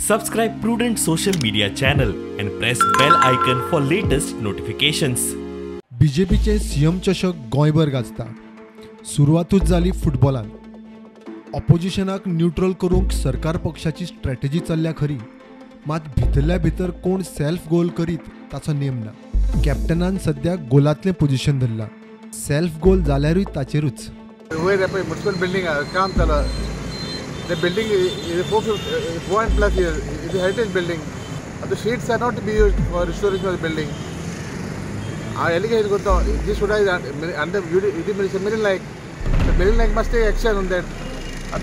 Subscribe Prudent social media channel and press bell icon for latest notifications. बीजेपीचे CM चषक गोंयभर गाजता. सुरवातूच जाली फुटबॉलान. ऑपोजिशनाक neutral करूंक सरकार पक्षाची स्ट्रॅटेजी चल्ल्या खरी, मात भितरल्या भितर कोण सेल्फ गोल करीत ताचो नेम ना. कॅप्टनान सद्या गोलांतलें पोजिशन धरलां. सेल्फ गोल जाल्यारूय ताचेरूच. वयर पळय म्युनिसिपल बिल्डींग काम चला. The building is 4 plus years. It's a heritage building. The sheets are not to be used for restoration of the building. Our allegation is this should have under UD Minister Milind Naik. The Milind Naik must take action on that.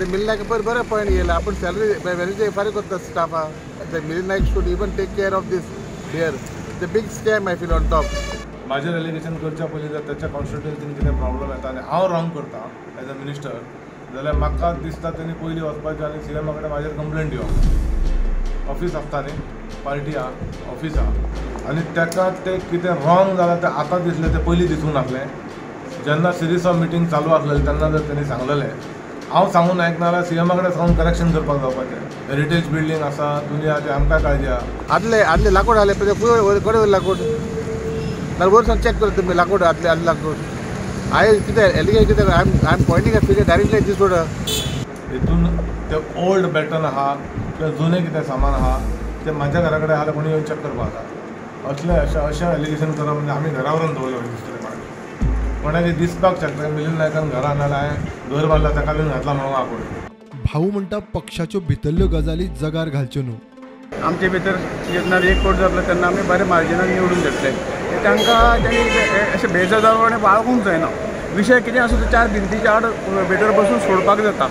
The Milind Naik पर बरं point येला आपण salary manager फारीक करता staff. The Milind Naik should even take care of this here. The big scam I feel on top. म्हाजेर allegation करच्या पयलीं जर ताच्या कॉन्स्टिट्युएन्सीन कितें प्रॉब्लम येता आनी हांव रॉंग करता एज अ मिनिस्टर जाल्यार म्हाका दिसता तेणी पयलीं वचपाचें आनी सी एमा कडेन म्हाजेर कंप्लेन दिवप. ऑफीस आसता न्ही, पार्टी आहा, ऑफीस आहा आनी ताका तें कितें रॉंग जालां तें आतां दिसलें, तें पयलीं दिसूंक नासलें. जेन्ना सिरीज ऑफ मिटींग चालू आसलेलें तेन्ना जर तेणी सांगलेलें, हांव सांगून आयकना जाल्यार सी एमा कडेन सांगून करेक्शन करपाक जावपाचें. हेरिटेज बिल्डींग आसा, दुनिया तें आमकां काळजी आहा. आदले आदले लाकूड आसलें पळय, खंय वयर लाकूड नाल्यार वयर सावन चॅक करता तुमी लाकूड आदले आदले लाकूड. हांवें कितें एलिगेशन कितें I am pointing a figure directly this road. हितून ते ओल्ड बॅटन आहा किंवा जुनें कितें सामान आहा तें म्हाज्या घरा कडेन आहा कोणी येवन चॅक करपाक जाता. असलें अशें अशें एलिगेशन करप म्हणजे आमी घरा व्हरून दवरलें दिसतलें कोणाक कोणाक दिसपाक शकता. मिलिंद नायकान घरा नाल्यार हांवें घर बांदलां ताका बीन घातलां म्हणून आपूण. भाऊ म्हणटा पक्षाच्यो भितरल्यो गजाली जगार घालच्यो न्हू. आमचे भितर जेन्ना एक कोट जातलो तेन्ना आमी बरे मार्जिनान निवडून घेतले. तांकां तांणी अशें बेजबाबदारपणान वागूंक जायना. विशय कितें आसूं तो चार भिंतीच्या आड भितर बसून सोडपाक जाता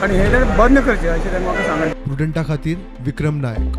आनी हें बंद करचें अशें तांकां म्हाका सांगलें. प्रुडंटा खातीर विक्रम नायक.